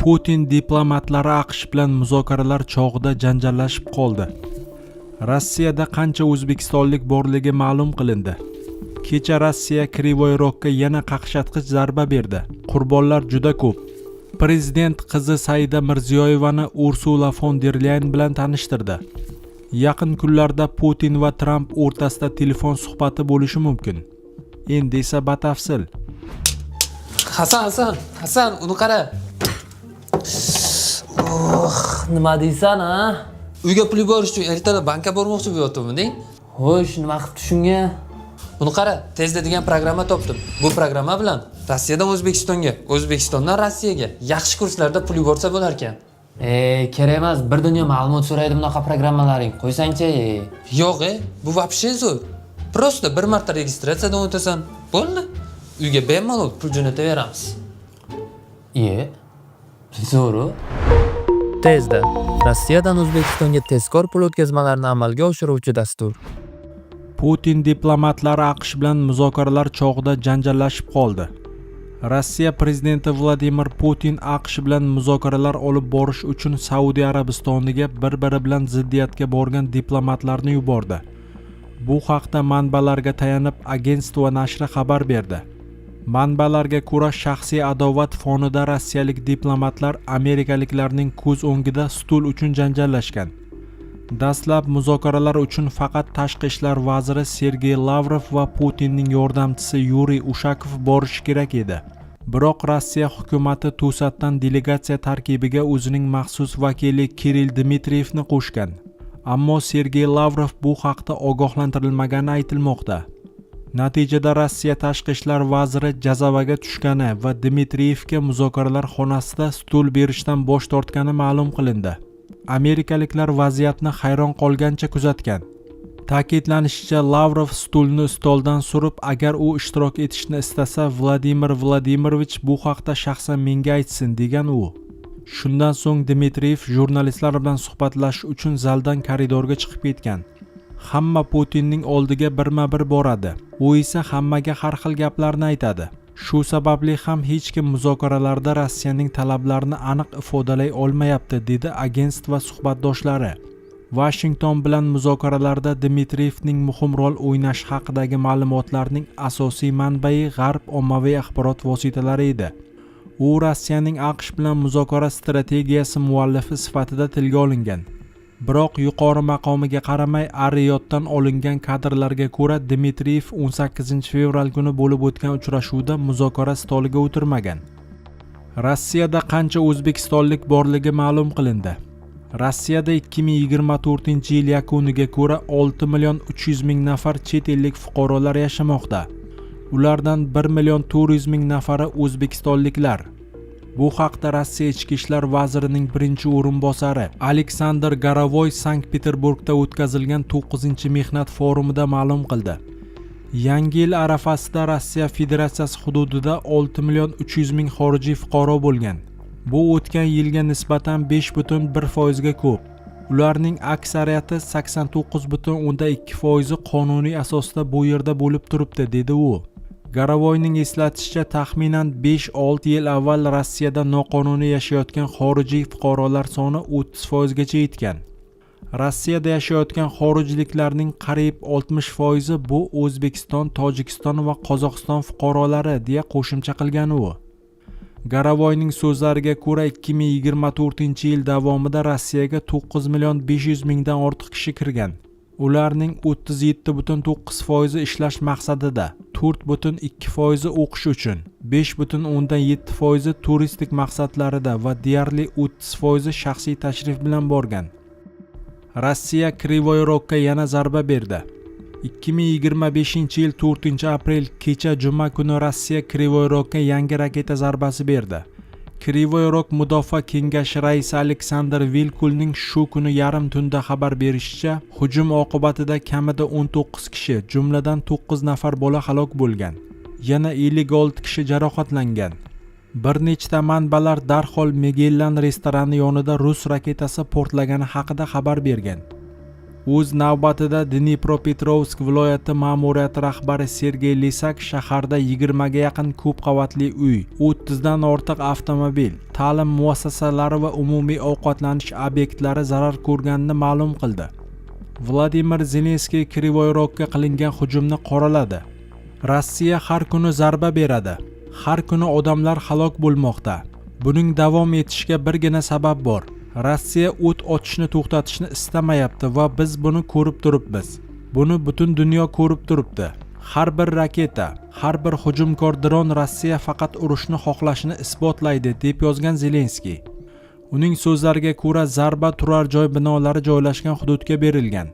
Putin diplomatlari AQSh bilan muzokaralar chog'ida janjallashib qoldi. Rossiyada qancha o'zbekistonlik borligi ma'lum qilindi. Kecha Rossiya Krivoy Rogga yana qaqshatqich zarba berdi. Qurbonlar juda ko'p. Prezident qizi Saida Mirziyoyevani Ursula fon der Lyayen bilan tanishtirdi. Yaqin kunlarda Putin va Tramp o'rtasida telefon suhbati bo'lishi mumkin. Endi esa batafsil. Hasan, Hasan, Hasan, uni qara. Oh, nima deysan, a? Uyga pul yuborish uchun ertalab bankka bormoqchi bo'lyaptimi? Xo'sh, nima qilibdi shunga? Uni qara, Tezda degan programma topdim. Bu programma bilan Rossiyadan O'zbekistonga, O'zbekistondan Rossiyaga yaxshi kurslarda pul yuborsa bo'lar ekan. E, kerak emas, bir dunyo ma'lumot so'raydi bunaqa programmalaring. Qo'ysangchi. Yo'q, e, bu вообще zo'r. Просто bir marta registratsiyadan o'tasan, bo'ldi. Uyga bemalol pul jo'nataveramiz. Iye. Zo'ru. Tezda Rossiyadan O'zbekistonga tezkor pul o'tkazmalarini amalga oshiruvchi dastur. Putin diplomatlari AQSh bilan muzokaralar chog'ida janjallashib qoldi. Rossiya prezidenti Vladimir Putin AQSh bilan muzokaralar olib borish uchun Saudiya Arabistoniga bir-biri bilan ziddiyatga borgan diplomatlarni yubordi. Bu haqda manbalarga tayanib агентство nashri xabar berdi. Manbalarga ko'ra, shaxsiy adovat fonida rossiyalik diplomatlar amerikaliklarning ko'z o'ngida stul uchun janjallashgan. Dastlab muzokaralar uchun faqat tashqi ishlar vaziri Sergey Lavrov va Putinning yordamchisi Yuriy Ushakov borishi kerak edi. Biroq Rossiya hukumati to'satdan delegatsiya tarkibiga o'zining maxsus vakili Kirill Dmitriyevni qo'shgan. Ammo Sergey Lavrov bu haqda ogohlantirilmagani aytilmoqda. Natijada Rossiya tashqi ishlar vaziri jazavaga tushgani va Dmitriyevga muzokaralar xonasida stul berishdan bosh tortgani ma'lum qilindi. Amerikaliklar vaziyatni hayron qolgancha kuzatgan. Ta'kidlanishicha, Lavrov stulni stoldan surib, "Agar u ishtirok etishni istasa, Vladimir Vladimirovich bu haqda shaxsan menga aytsin", degan u. Shundan so'ng Dmitriyev jurnalistlar bilan suhbatlashish uchun zaldan koridorga chiqib ketgan. "Hamma Putinning oldiga birma-bir boradi. U esa hammaga har xil gaplarni aytadi. Shu sababli ham hech kim muzokaralarda Rossiyaning talablarini aniq ifodalay olmayapti", dedi агентство suhbatdoshlari. Vashington bilan muzokaralarda Dmitriyevning muhim rol o'ynashi haqidagi ma'lumotlarning asosiy manbai g'arb ommaviy axborot vositalari edi. U Rossiyaning AQSh bilan muzokara strategiyasi muallifi sifatida tilga olingan. Biroq yuqori maqomiga qaramay, Ar-Riyoddan olingan kadrlarga ko'ra, Dmitriyev 18 fevral kuni bo'lib o'tgan uchrashuvda muzokara stoliga o'tirmagan. Rossiyada qancha o'zbekistonlik borligi ma'lum qilindi. Rossiyada 2024 yil yakuniga ko'ra 6 million 300 ming nafar chet ellik fuqarolar yashamoqda. Ulardan 1 million 400 ming nafari o'zbekistonliklar. Bu haqda Rossiya Ichki ishlar vazirining birinchi o'rinbosari Aleksandr Gorovoy Sankt-Peterburgda o'tkazilgan 9-mehnat forumida ma'lum qildi. Yangi yil arafasida Rossiya Federatsiyasi hududida 6 million 300 ming xorijiy fuqaro bo'lgan. Bu o'tgan yilga nisbatan 5,1% ga ko'p. Ularning aksariyati, 89,2 foizi qonuniy asosda bu yerda bo'lib turibdi, dedi u. Gorovoyning eslatishicha, taxminan 5-6 yil avval Rossiyada noqonuniy yashayotgan xorijiy fuqarolar soni 30 foizgacha yetgan. Rossiyada yashayotgan xorijliklarning qariyb 60 foizi bu O'zbekiston, Tojikiston va Qozog'iston fuqarolari, deya qo'shimcha qilgan u. Gorovoyning so'zlariga ko'ra, 2024 yil davomida Rossiyaga 9 million 500 mingdan ortiq kishi kirgan. Ularning 37,9 foizi ishlash maqsadida, 4,2 foizi o'qish uchun, 5,7 foizi turistik maqsadlarida va deyarli 30 foizi shaxsiy tashrif bilan borgan. Rossiya Krivoy Rogga yana zarba berdi. 2025 yil 4 aprel, kecha, juma kuni Rossiya Krivoy Rogga yangi raketa zarbasi berdi. Krivoy Rog mudofaa kengashi raisi Aleksandr Vilkulning shu kuni yarim tunda xabar berishicha, hujum oqibatida kamida 19 kishi, jumladan 9 nafar bola halok bo'lgan. Yana 56 kishi jarohatlangan. Bir nechta manbalar darhol Magellan restorani yonida rus raketasi portlagani haqida xabar bergan. O'z navbatida Dnipropetrovsk viloyati ma'muriyati rahbari Sergey Lisak shaharda 20 ga yaqin ko'p qavatli uy, 30 dan ortiq avtomobil, ta'lim muassasalari va umumiy ovqatlanish obyektlari zarar ko'rganini ma'lum qildi. Vladimir Zelenskiy Krivoy Rogga qilingan hujumni qoraladi. Rossiya har kuni zarba beradi. Har kuni odamlar halok bo'lmoqda. Buning davom etishiga birgina sabab bor. Rossiya o't ochishni to'xtatishni istamayapti va biz buni ko'rib turibmiz. Buni butun dunyo ko'rib turibdi. Har bir raketa, har bir hujumkor dron Rossiya faqat urushni xohlashini isbotlaydi, deb yozgan Zelenskiy. Uning so'zlariga ko'ra, zarba turar joy binolari joylashgan hududga berilgan.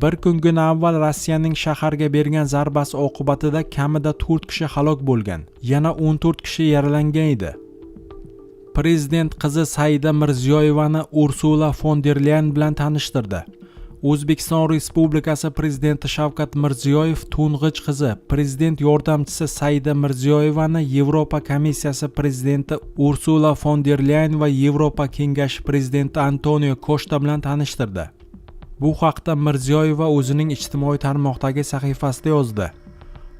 Bir kungina avval Rossiyaning shaharga bergan zarbasi oqibatida kamida 4 kishi halok bo'lgan, yana 14 kishi yaralangan edi. Prezident qizi Saida Mirziyoyevani Ursula fon der Leyen bilan tanishtirdi. O'zbekiston Respublikasi Prezidenti Shavkat Mirziyoyev to'ng'ich qizi, prezident yordamchisi Saida Mirziyoyevani Yevropa komissiyasi prezidenti Ursula fon der Leyen va Yevropa Kengashi prezidenti Antonio Koshta bilan tanishtirdi. Bu haqda Mirziyoyeva o'zining ijtimoiy tarmoqdagi sahifasida yozdi.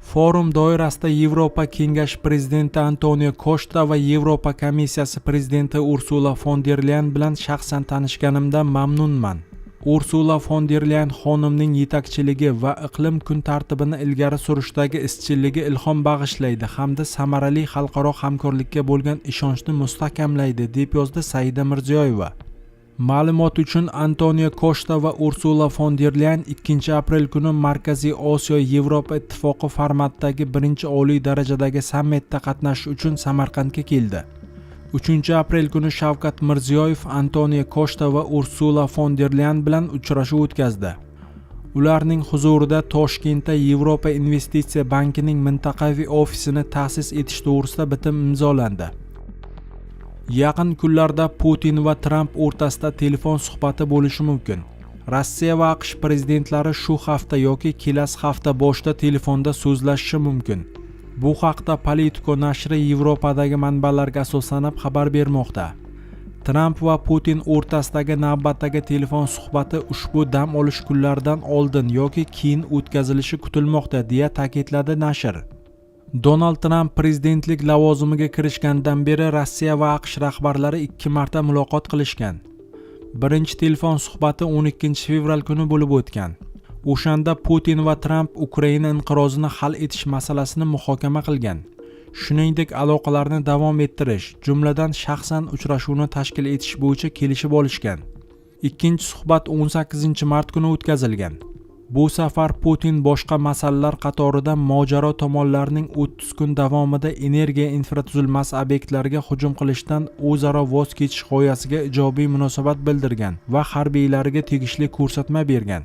Forum doirasida Yevropa Kengashi prezidenti Antonio Koshta va Yevropa komissiyasi prezidenti Ursula fon der Leyen bilan shaxsan tanishganimdan mamnunman. Ursula fon der Leyen xonimning yetakchiligi va iqlim kun tartibini ilgari surishdagi izchilligi ilhom bag'ishlaydi hamda samarali xalqaro hamkorlikka bo'lgan ishonchni mustahkamlaydi, deb yozdi Saida Mirziyoyeva. Ma'lumot uchun, Antonio Koshta va Ursula fon der Leyen 2 aprel kuni Markaziy Osiyo Yevropa Ittifoqi formatidagi birinchi oliy darajadagi sammitda qatnashish uchun Samarqandga keldi. 3 aprel kuni Shavkat Mirziyoyev Antonio Koshta va Ursula fon der Leyen bilan uchrashuv o'tkazdi. Ularning huzurida Toshkentda Yevropa investitsiya bankining mintaqaviy ofisini ta'sis etish to'g'risida bitim imzolandi. Yaqin kunlarda Putin va Tramp o'rtasida telefon suhbati bo'lishi mumkin. Rossiya va AQSh prezidentlari shu hafta yoki kelasi hafta boshida telefonda so'zlashishi mumkin. Bu haqda Politico nashri Yevropadagi manbalarga asoslanib xabar bermoqda. Tramp va Putin o'rtasidagi navbatdagi telefon suhbati ushbu dam olish kunlaridan oldin yoki keyin o'tkazilishi kutilmoqda, deya ta'kidladi nashr. Donald Tramp prezidentlik lavozimiga kirishgandan beri Rossiya va AQSh rahbarlari ikki marta muloqot qilishgan. Birinchi telefon suhbati 12 fevral kuni bo'lib o'tgan. O'shanda Putin va Tramp Ukraina inqirozini hal etish masalasini muhokama qilgan. Shuningdek, aloqalarni davom ettirish, jumladan shaxsan uchrashuvni tashkil etish bo'yicha kelishib olishgan. Ikkinchi suhbat 18 mart kuni o'tkazilgan. Bu safar Putin boshqa masalalar qatorida mojaro tomonlarining 30 kun davomida energiya infratuzilmasi obyektlariga hujum qilishdan o'zaro voz kechish g'oyasiga ijobiy munosabat bildirgan va harbiylariga tegishli ko'rsatma bergan.